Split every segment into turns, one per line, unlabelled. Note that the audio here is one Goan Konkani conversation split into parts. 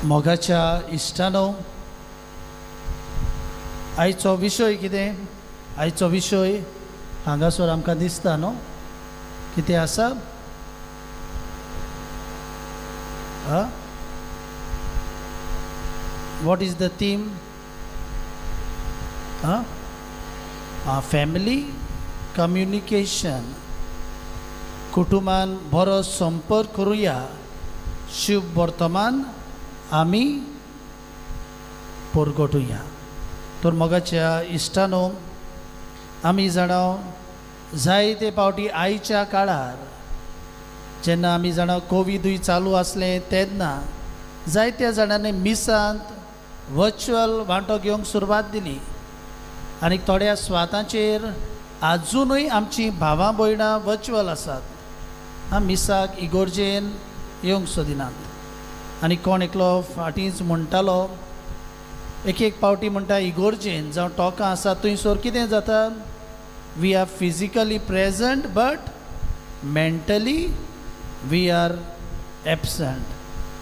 मोगाच्या इश्टानो, आयचो विशय कितें? आयचो विशय हांगासर आमकां दिसता न्हू, कितें आसा? What is the theme? Family communication. कुटुंबान बरो संपर्क करुया, शुभ वर्तमान आमी परगटुया. तर मोगाच्या इश्टानो, आमी जाणा जायते पावटी आयच्या काळार जेन्ना आमी जाणा कोविडूय चालू आसलें तेन्ना जायत्या जाणांनी मिसांत वर्च्युअल वांटो घेवंक सुरवात दिली आनी थोड्या स्वातांचेर आजुनूय आमची भावां भयणां वर्च्युअल आसात. मिसाक इगोर्जेन येवंक सोदिनात. आनी कोण एकलो फाटींच म्हणटालो, एक एक पावटी म्हणटा इगोर्जेन जावं टोकां आसा थंयसर कितें जाता, we are physically present but mentally we are absent.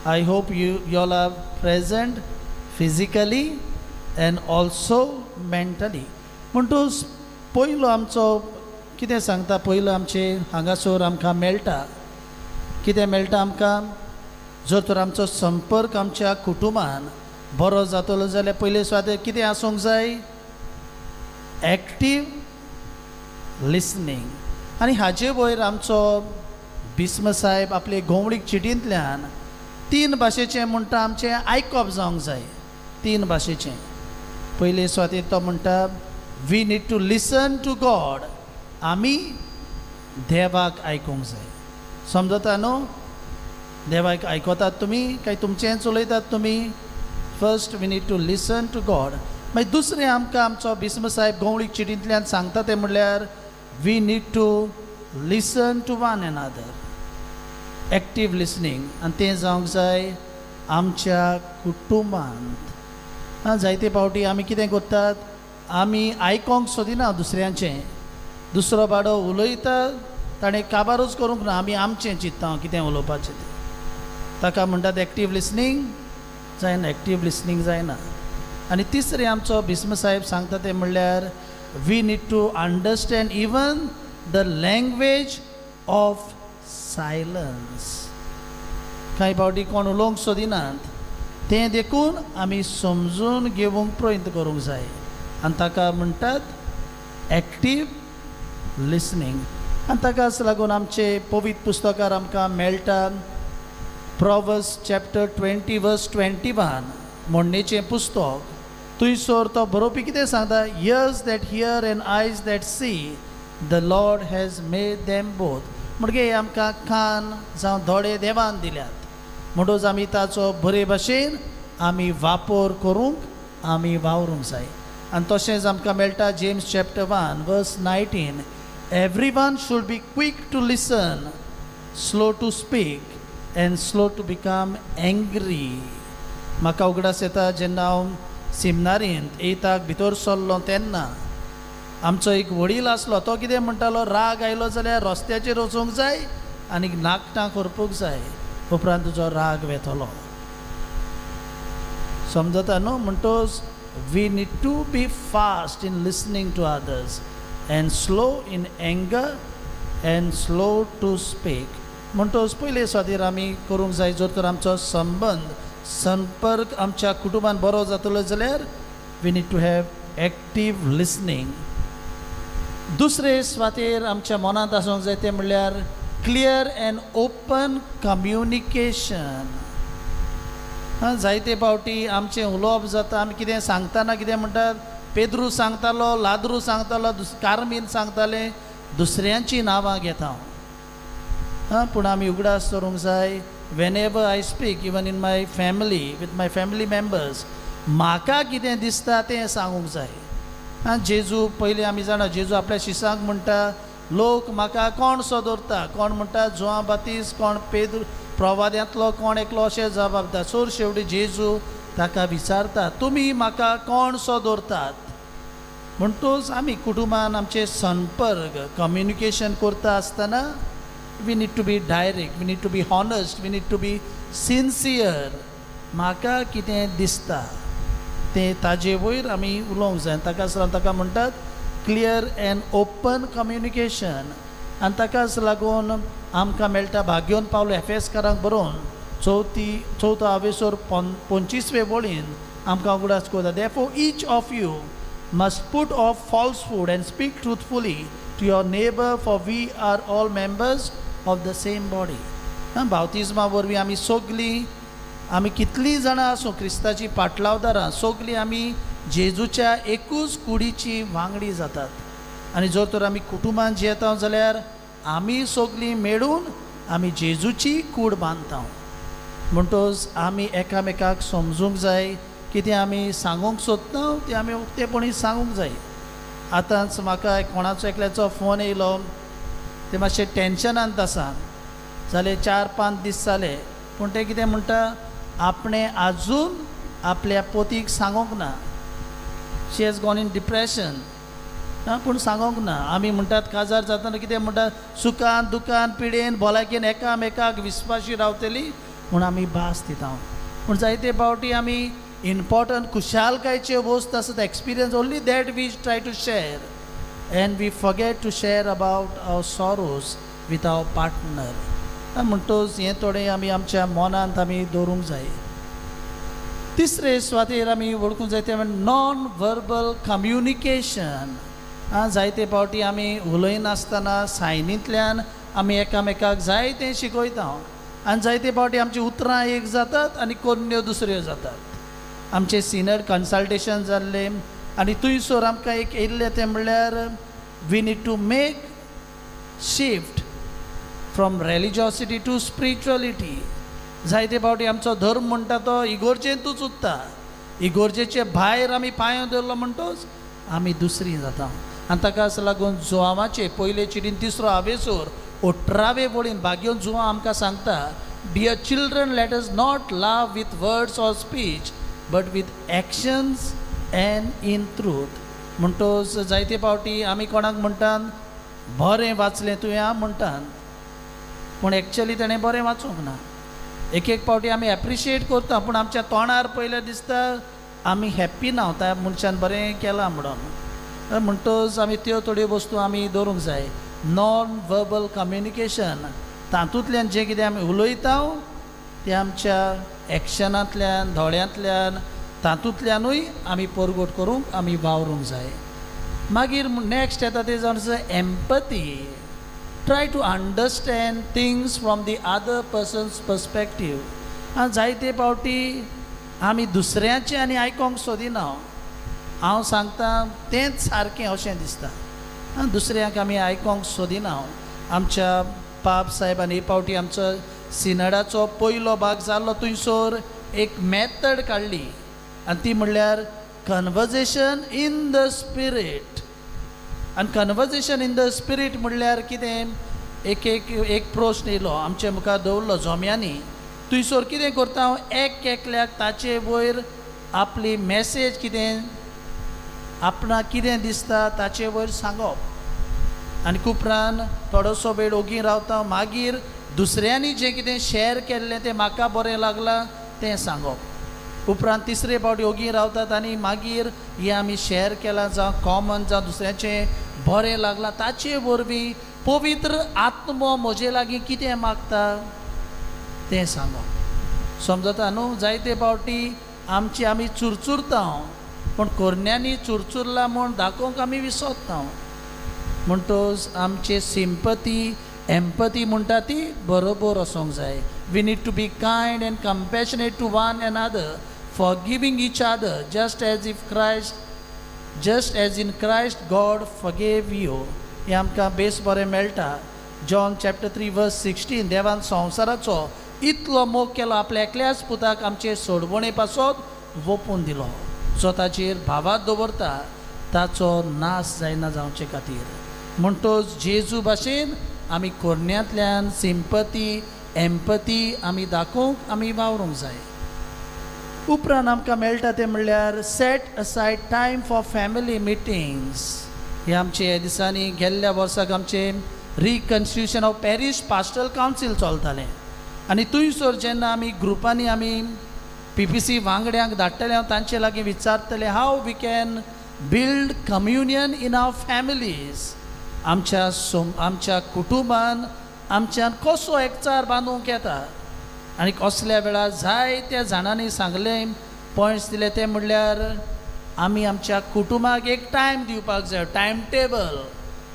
I hope you all are present physically and also mentally. म्हणटूच पयलो आमचो कितें सांगता, पयलो आमचे हांगासर आमकां मेळटा कितें मेळटा आमकां, जर तर आमचो संपर्क आमच्या कुटुंबान बरो जातलो जाल्यार पयले सुवातेर कितें आसूंक जाय? Active listening. आनी हाजे वयर आमचो भीष्म साहेब आपले घोंवळीक चिटींतल्यान तीन भाशेचें म्हणटा आमचें आयकप जावंक जाय. तीन भाशेचें. पयले सुवातेर तो म्हणटा we need to listen to God. आमी देवाक आयकूंक जाय. समजता न्हू? देवाक आयकतात तुमी काय तुमचेंच उलयतात तुमी? First we need to listen to God. मागीर दुसरें आमकां आमचो भीष्म साहेब घोंवळीक चिटींतल्यान सांगता तें म्हणल्यार we need to listen to one another. Active listening. आनी तें जावंक जाय आमच्या कुटुंबांत. जायते पावटी आमी कितें करतात, आमी आयकोंक सोदिना दुसऱ्यांचें. दुसरो बाडो उलयता ताणें काबारूच करूंक ना, आमी आमचें चिंत्ता कितें उलोवपाचें तें. ताका म्हणटात एक्टीव लिसनींग जायना, एक्टीव लिसनींग जायना. आनी तिसरें आमचो भीष्म साहेब सांगता तें म्हणल्यार we need to understand even the language of silence. कांय पावटी कोण उलोवंक सोदिनात तें देखून आमी समजून घेवंक प्रयत्न करूंक जाय. आनी ताका म्हणटात एक्टीव लिसनींग. आनी ताकाच लागून आमचे पवित्र पुस्तकार आमकां मेळटा Proverbs chapter 20 verse 21 म्हणणेचें पुस्तक. थंयसर तो बरोवपी कितें सांगता, ears that hear and eyes that see the Lord has made them both. म्हणगे आमकां कान जावं दोळे देवान दिल्यात, म्हणूच आमी ताचो बरे भाशेन आमी वापर करूंक आमी वावरूंक जाय. आनी तशेंच आमकां मेळटा James chapter 1 verse 19, every one should be quick to listen, slow to speak and slow to become angry. म्हाका उगडास येता जेन्ना हांव सिमनारींत एताक भितर सरलो तेन्ना आमचो एक वडील आसलो, तो कितें म्हणटालो, राग आयलो जाल्यार रस्त्याचेर वचूंक जाय आनी नाकटां करपूंक जाय, उपरांत तुजो राग वेतलो. समजता न्हू? म्हणटोच we need to be fast in listening to others and slow in anger and slow to speak. म्हणटोच पयले सुवातेर आमी करूंक जाय, जर तर आमचो संबंद संपर्क आमच्या कुटुंबान बरो जातलो जाल्यार we need to have active listening. दुसरे सुवातेर आमच्या मनांत आसूंक जाय तें म्हणल्यार क्लियर एंड ओपन कम्युनिकेशन. जायते पावटी आमचें उलोवप जाता, आमी कितें सांगतना कितें म्हणटात, पेद्रू सांगतालो, लाद्रू सांगतालो, कार्मीन सांगतालें, दुसऱ्यांचीं नांवां घेता. पूण आमी उगडास दवरूंक जाय, whenever I speak even in my family with my family members, म्हाका कितें दिसता तें सांगूंक जाय. जेजू पयलीं आमी जाणा, जेजू आपल्या शिसांक म्हणटा, लोक म्हाका कोण सो दवरता, कोण म्हणटा जुआं बातीस, कोण पेद्रू प्रवाद्यांतलो कोण एकलो, अशें जबाब दिता. सोर शेवटी जेजू ताका विचारता, तुमी म्हाका कोण सो दवरतात? म्हणटूच आमी कुटुंबान आमचे संपर्क कम्युनिकेशन करता आसतना we need to be direct, we need to be honest, we need to be sincere. म्हाका कितें दिसता तें ताजे वयर आमी उलोवंक जाय. ताकाच लागून ताका म्हणटात क्लियर एंड ओपन कम्युनिकेशन. आनी ताकाच लागून आमकां मेळटा भाग्योन पावलो एफेसकारांक बरोवन चवथो आवेसोर 25वे वळीन आमकां उगडास करता, therefore each of you must put off falsehood and speak truthfully to your neighbour, for we are all members of the same body. बावतिज्मा वरवीं आमी सगलीं, आमी कितलीं जाणां आसूं क्रिस्ताची पाटलावदारां, सगलीं आमी जेजूच्या एकूच कुडीची वांगडी जातात. आनी जर तर आमी कुटुंबान जियेता जाल्यार आमी सगलीं मेळून आमी जेजूची कूड बांदता. म्हणटोच आमी एकामेकाक समजूंक जाय, कितें आमी सांगूंक सोदता तें आमी उक्तेपणी सांगूंक जाय. आतांच म्हाका कोणाचो एकल्याचो फोन येयलो, ते मातशें टेंशनांत आसा, जाले 4-5 दीस जाले, पूण ते कितें म्हणटा आपणें आजून आपल्या पोतीक सांगूंक ना. She has gone in depression, पूण सांगूंक ना. आमी म्हणटात काजार जातना कितें म्हणटात, सुखान दुखान पिडेन भलायकेन एकामेकाक विस्वाशी रावतली म्हूण आमी भास दिता. पूण जायते फावटी आमी इम्पोर्टंट खुशालकायचे वस्त आसा experience only that we try to share and we forget to share about our sorrows with our partner. म्हणटोच हें थोडें आमी आमच्या मनांत आमी दवरूंक जाय. तिसरे सुवातेर आमी वळखूंक जाय तें नॉन वर्बल कम्युनिकेशन. जायते फावटी आमी उलयनासतना सायनींतल्यान आमी एकामेकाक जाय तें शिकयता आनी जायते फावटी आमची उतरां एक जातात आनी कोन्न्यो दुसऱ्यो जातात. आमचें सिनियर कन्सल्टेशन जाल्लें आनी थंयसर आमकां एक येयल्लें तें म्हणल्यार we need to make shift from religiosity to spirituality. जायते फावटी आमचो धर्म म्हणटा तो इगोर्जेंतूच उरता, इगोर्जेचे भायर आमी पांय दवरलो म्हणटोच आमी दुसरी जाता. आनी ताकाच लागून जुआंवाचे पयले चिटीन 3रो आवेसोर 18वे वळीन भाग्योन जुआंव आमकां सांगता, dear children let us not love with words or speech but with actions and in truth. म्हणटोच जायते फावटी आमी कोणाक म्हणटात बरें वाचलें तुवें आं म्हणटात, पूण एक्चुअली ताणें बरें वाचूंक ना. एक एक फावटी आमी एप्रिशिएट करता पूण आमच्या तोंडार पयलें दिसता आमी हॅप्पी ना त्या मनशान बरें केलां म्हणून. म्हणटोच आमी त्यो थोड्यो वस्तू आमी दवरूंक जाय. नॉन वर्बल कम्युनिकेशन तातूंतल्यान जें कितें आमी उलयता तें आमच्या एक्शनांतल्यान दोळ्यांतल्यान तातूंतल्यानूय आमी परगट करूंक आमी वावरूंक जाय. मागीर नॅक्स्ट येता तें जावन आसा empathy. Try to understand things from the other person's perspective. जायते फावटी आमी दुसऱ्याचें आनी आयकोंक सोदिना, हांव सांगता तेंच सारकें अशें दिसता, दुसऱ्यांक आमी आयकोंक सोदिना. आमच्या पाप साहेबान हे फावटी आमचो सिनडाचो पयलो भाग जाल्लो थंयसर एक मॅथड काडली आनी ती म्हणल्यार कन्वर्जेशन इन the spirit. आनी कन्वर्जेशन इन the spirit म्हणल्यार कितें, एक एक एक प्रश्न येयलो आमचे मुखार दवरलो जोम्यांनी, थंयसर कितें करता हांव एक एकल्याक ताचे वयर आपली मॅसेज कितें आपणाक कितें दिसता ताचे वयर सांगप आनी उपरांत थोडोसो वेळ ओगी रावता, मागीर दुसऱ्यांनी जें कितें शेअर केल्लें तें म्हाका बरें लागलां तें सांगप. उपरांत तिसरे फावटी ओगी रावतात आनी मागीर हें आमी शेअर केलां जावं कॉमन जावं दुसऱ्याचें बरें लागलां ताचे वरवीं पवित्र आत्मो म्हजे लागीं कितें मागता तें सांगप. समजता न्हू, जायते फावटी आमची आमी चुरचुरता पूण कोरण्यांनी चुरचुरला म्हूण दाखोवंक आमी विसरता. म्हणटोच आमचे सिंपती एम्पती म्हणटा ती बरोबर आसूंक जाय. We need to be kind and compassionate to one another, forgiving each other just as in Christ God forgave you. हें आमकां बेस बरें मेळटा जॉन चॅप्टर 3 वर्स 16. देवान संवसाराचो इतलो मोग केलो आपल्या एकल्याच पुताक आमचे सोडवणे पासत वोपून दिलो, जो ताचेर भावात दवरता ताचो नाश जायना जावचे खातीर. म्हणटोच जेजू भाशेन आमी कोरण्यांतल्यान सिंपती एम्पती आमी दाखोवंक आमी वावरूंक जाय. उपरांत आमकां मेळटा तें म्हणल्यार set aside time for family meetings. हे आमचे ह्या दिसांनी गेल्ल्या वर्साक आमचें reconstitution of parish pastoral council चलतालें आनी थंयसर जेन्ना आमी ग्रुपांनी आमी पी पी सी वांगड्यांक धाडटलें हांव, तांचे लागीं विचारतलें how we can build communion in our families. आमच्या कुटुंबान आमच्यान कसो एकचार बांदूंक येता. आनी कसल्या वेळार जायत्या जाणांनी सांगलें, पॉयंट्स दिले, ते म्हणल्यार आमी आमच्या कुटुंबाक एक टायम दिवपाक जाय, टायम टेबल.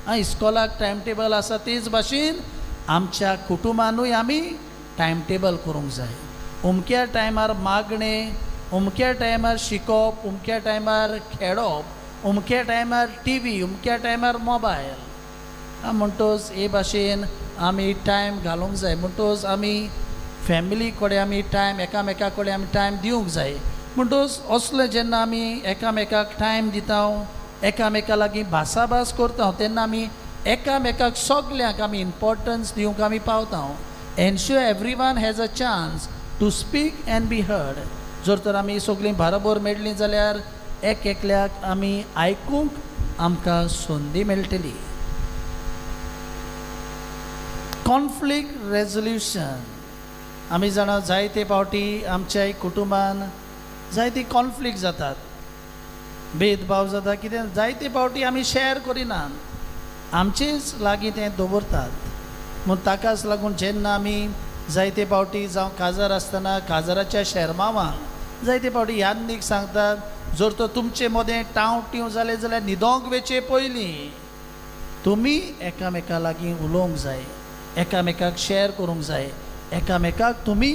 आं, इस्कॉलाक टायम टेबल आसा, तेच भाशेन आमच्या कुटुंबानूय आमी टायम टेबल करूंक जाय. अमक्या टायमार मागणें, अमक्या टायमार शिकोवप, अमक्या टायमार खेळप, अमक्या टायमार टीवी, अमक्या टायमार मोबायल. म्हणटोच हे भाशेन आमी टायम घालूंक जाय. म्हणटोच आमी फॅमिली कडेन आमी टायम, एकामेका कडेन आमी टायम दिवंक जाय. म्हणटोच असलें जेन्ना आमी एकामेकाक टायम दिता, एकामेका लागीं भासाभास करता, तेन्ना आमी एकामेकाक सगल्यांक आमी इम्पोर्टन्स दिवंक आमी पावता. Ensure everyone has a chance to speak and be heard. जर तर आमी सगळीं बरोबर मेळ्ळीं जाल्यार एक एकल्याक आमी आयकूंक आमकां संदी मेळटली. Conflict resolution. आमी जाणा, जायते फावटी आमच्या कुटुंबान जायती कॉन्फ्लिक्ट जातात, भेदभाव जाता. कितें जायते फावटी आमी शेअर करिनात, आमचेच लागीं तें दवरतात. म्हूण ताकाच लागून जेन्ना आमी जायते फावटी जावं काजार आसतना काजाराच्या शेरमावांक जायते फावटी यादनीक सांगतात, जर तर तुमचे मदें टांव टिंव जालें जाल्यार न्हिदोंक वेचे पयलीं तुमी एकामेका लागीं उलोवंक जाय, एकामेकाक शेअर करूंक जाय, एकामेकाक तुमी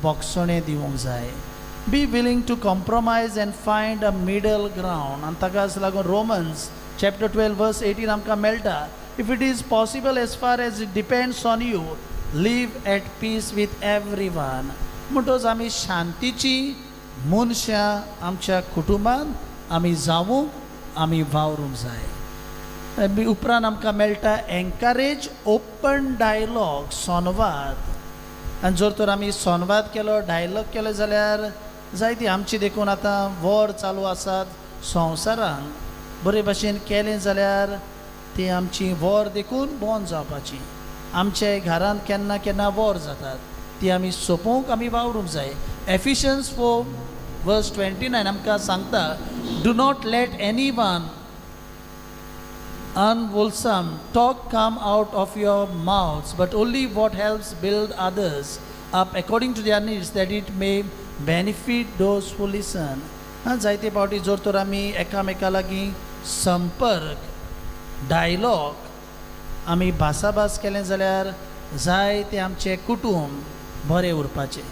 बोगसणें दिवंक जाय. Be willing to compromise and find a middle ground. आनी ताकाच लागून Romans chapter 12 verse 18 आमकां मेळटा, if it is possible, as far as it depends on you, live at peace with everyone. म्हणटोच आमी शांतीची मनशां आमच्या कुटुंबान आमी जावूंक आमी वावरूंक जाय. उपरांत आमकां मेळटा एनकरेज ओपन डायलॉग, संवाद. आनी जर तर आमी संवाद केलो, डायलॉग केलो जाल्यार जायती आमची देखून आतां वॉर चालू आसात संवसारान, बरे भाशेन केलें जाल्यार ती आमची वॉर देखून बंद जावपाची. आमच्या घरांत केन्ना केन्ना वॉर जातात, ती आमी सोंपोवंक आमी वावरूंक जाय. एफिशियन्स 4 वर्स 29 आमकां सांगता, do not let any one unwholesome talk come out of your mouths, but only what helps build others up according to their needs, that it may benefit those who listen. हां, जायते फावटी जर तर आमी एकामेका लागीं संपर्क, डायलॉग, आमी भासाभास केलें जाल्यार जायते आमचें कुटूंब बरें उरपाचें.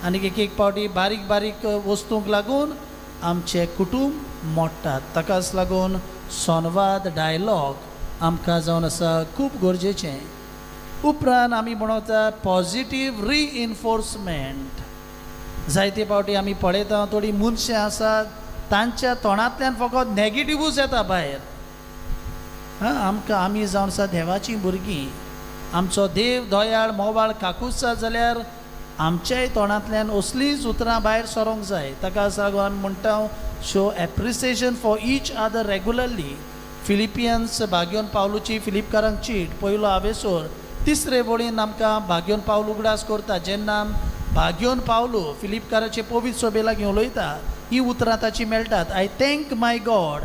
आनी एक एक फावटी बारीक बारीक वस्तूंक लागून आमचें कुटूंब मोडटात. ताकाच लागून संवाद, डायलॉग आमकां जावन आसा खूब गरजेचें. उपरांत आमी म्हणता पॉजिटीव रिइन्फोर्समेंट. जायते फावटी आमी पळयता, थोडीं मनशां आसात तांच्या तोंडांतल्यान फकत नेगेटिवूच येता भायर. हां, आमकां आमी जावन आसा देवाचीं भुरगीं, आमचो देव दयाळ मोवाळ काकूस जाल्यार आमच्याय तोंडांतल्यान असलींच उतरां भायर सरोंक जाय. ताका लागून आमी म्हणटा show appreciation for each other regularly. Philippians भाग्योन पावलूची फिलिपकारांक चीट पयलो आवेसोर तिसरे वळीन आमकां भाग्योन पावल उगडास करता. जेन्ना भाग्योन पावलू फिलिपकाराचे पवित्र सभे लागीं उलयता, ही उतरां ताची मेळटात, I thank my God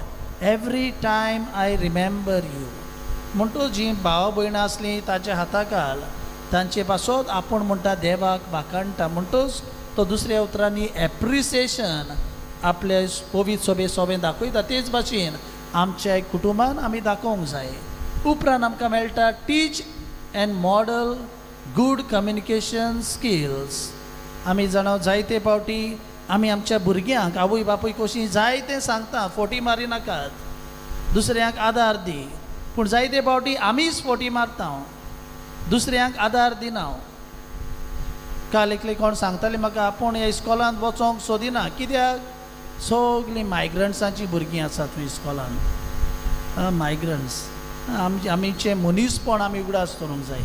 every time I remember you. म्हणटो जीं भाव भयणां आसलीं ताच्या हाताखाल तांचे पासत आपूण म्हणटा देवाक वाखाणटा. म्हणटोच तो दुसऱ्या उतरांनी एप्रिसिएशन आपले पवित्र सभे सोबें दाखयता. तेच भाशेन आमच्या कुटुंबान आमी दाखोवंक जाय. उपरांत आमकां मेळटा teach and model good communication skills. आमी जाणा, जायते फावटी आमी आमच्या भुरग्यांक आवय बापूय कशीं जायतें सांगता, फोटी मारी नाकात, दुसऱ्यांक आदार दी. पूण जायते फावटी आमीच फोटी मारता, दुसऱ्यांक आदार दिना. काल एकले कोण सांगताले म्हाका, आपूण ह्या इस्कॉलांत वचोंक सोदिना, कित्याक सगळीं मायग्रंट्सांचीं भुरगीं आसात थंय इस्कॉलांत. मायग्रंट्स आमचें आमचें मनीसपण आमी उगडास करूंक जाय.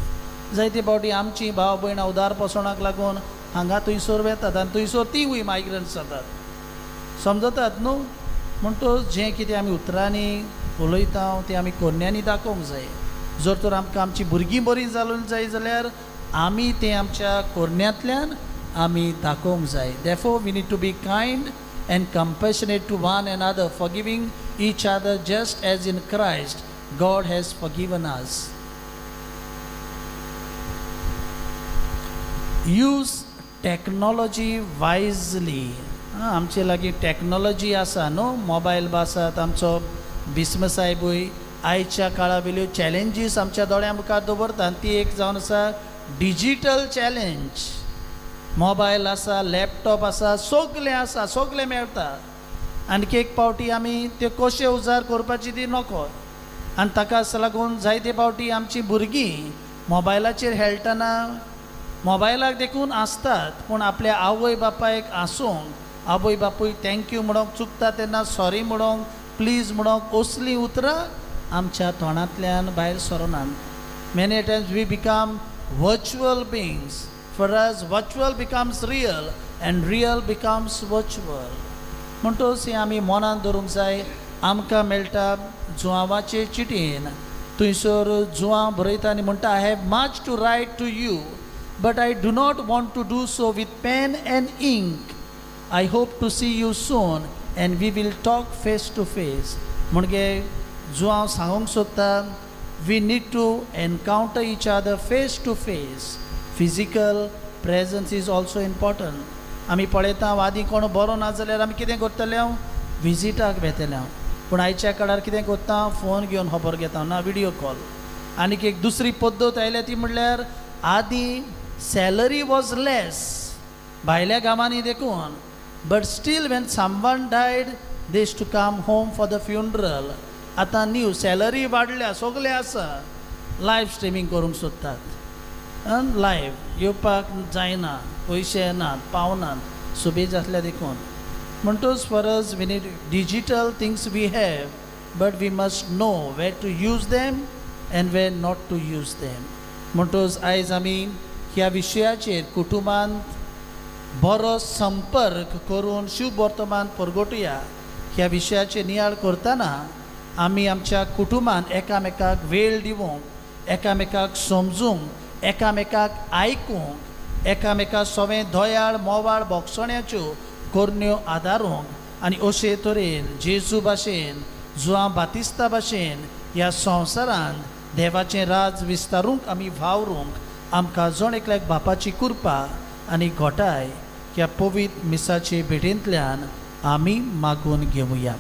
जायते फावटी आमची भाव भयणां उदार पोसणाक लागून हांगा थंयसर वेतात आनी थंयसर तिवूय मायग्रंट्स जातात, समजतात न्हू. म्हणटच जें कितें आमी उतरांनी उलयता तें आमी कोन्यांनी दाखोवंक जाय. जर तर आमकां आमची भुरगीं बरीं जावंक जाय जाल्यार आमी तें आमच्या कोरण्यांतल्यान आमी दाखोवंक जाय. Therefore we need to be kind and compassionate to one another, forgiving each other just as in Christ God has forgiven us. Use technology wisely. आमचे लागीं टॅक्नोलॉजी आसा न्हू, मोबायल आसात. आमचो बिस्म साहेबूय आयच्या काळा वयल्यो चॅलेंजीस आमच्या दोळ्यां मुखार दवरता आनी ती एक जावन आसा डिजीटल चॅलेंज. मोबायल आसा, लॅपटॉप आसा, सगलें आसा, सगलें मेळटा. आणखी एक पावटी आमी त्यो कशे उजार करपाची ती नको आनी ताका लागून जायते पावटी आमची भुरगीं मोबायलाचेर खेळटना मोबायलाक देखून आसतात, पूण आपल्या आवय बापायक आसूंक, आवय बापूय thank you म्हणूंक चुकता तेन्ना सॉरी म्हणूंक, प्लीज म्हणूंक, असलीं उतरां आमच्या तोंडांतल्यान भायर सरनात. Many times we become virtual beings. For us virtual becomes real and real becomes virtual. म्हणटकच हें आमी मनान दवरूंक जाय. आमकां मेळटा जुआंवाचे चिटयेन, थंयसर जुआंव बरयता आनी म्हणटा, I have much to write to you but I do not want to do so with pen and ink. I hope to see you soon and we will talk face to face. म्हणजे जुआंव सांगूंक सोदता, we need to encounter each other face to face. Physical presence is also important. आमी पळयता आदीं कोण बरो ना जाल्यार आमी कितें करतले, हांव विजिटाक वेतले हांव. पूण आयच्या काळार कितें करता, फोन घेवन खबर घेता ना विडियो कॉल. आनीक एक दुसरी पद्दत आयल्या ती म्हणल्यार आदीं सॅलरी वॉज लेस भायल्या गांवांनी देखून, but still when someone died they used to come home for the funeral. आतां न्यू सॅलरी वाडल्या, सगलें आसा, लायव स्ट्रिमींग करूंक सोदतात. लायव येवपाक जायना, पयशे येनात, पावनात, सुबेज आसल्या देखून. म्हणटकच for us we need digital things we have, but we must know where to use them and where not to use them. म्हणटकच आयज आमी ह्या विशयाचेर कुटुंबांत बरो संपर्क करून शिववर्तमान परगटुया ह्या विशयाचेर नियाळ करतना आमी आमच्या कुटुंबान एकामेकाक वेळ दिवंक, एकामेकाक समजूंक, एकामेकाक आयकूंक, एकामेका सवें दयाळ मोवाळ बोगसण्याच्यो करण्यो आदारूंक आनी अशे तरेन जेजू भाशेन, जुआंव बातिस्ता भाशेन ह्या संवसारांत देवाचें राज विस्तारूंक आमी वावरूंक आमकां जण एकल्याक बापाची कृपा आनी घोटाय ह्या पवित्र मिसाचे भेटेंतल्यान आमी मागून घेवया.